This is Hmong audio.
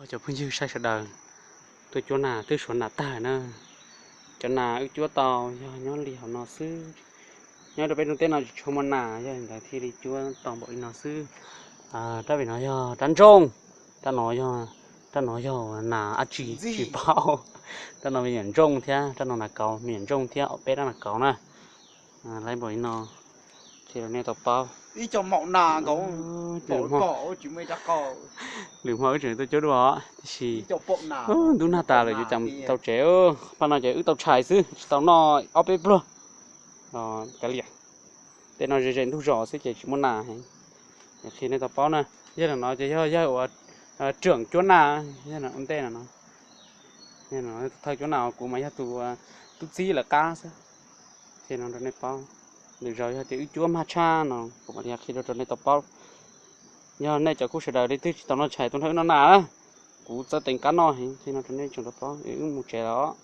Cov phooj ywg saib sawv daws, tuaj cuab nas twb suav nas tag na. Cov nas wb cuab tau yog nyob li hauv no xwb. Nyob rau peb rooj teb no tsis tshua muaj nas, yog li ntawd thiaj li cuab tau npaum li no xwb. Rab pem no yog rab ntsooj, rab no yog, rab no yog nas dab tsi tsis paub. Rab no me nyuam ntsooj thiab, rab no nas kauv, me nyuam ntsooj thiab, ob peb rab nas kauv na. Lawv npaum li no, qhia rau nej tau paub. Lwm hmo wb tseem tuaj cuab dua, tiam sis ntub nag tas lawm yuav cas tau tsev. Paj no ces wb tau tshais xwb, tsis tau noj ob peb pluag. Kav liam, tej no ze ze ntug zos xwb ces tsis muaj nas heev. Qhia nej tau paub na, yawg no ces yog yawg uas tseem cuab nas, yawg no ua ntej no. Thawj cuab nas kuv mas yog tus tub txib lawv qab xwb. Qhia no rau nej paub, lwm zaus yog tias wb cuab mag tshaj no kuv mam li qhia rau rau nej tau paub. Yog nej cov kuj sawv daws li twg tsis tau noj tshais tuaj nrog wb noj nas, kuv txawj teev qab noj heev, qhia no rau nej tseem tau paub, wb mus tsev lawm.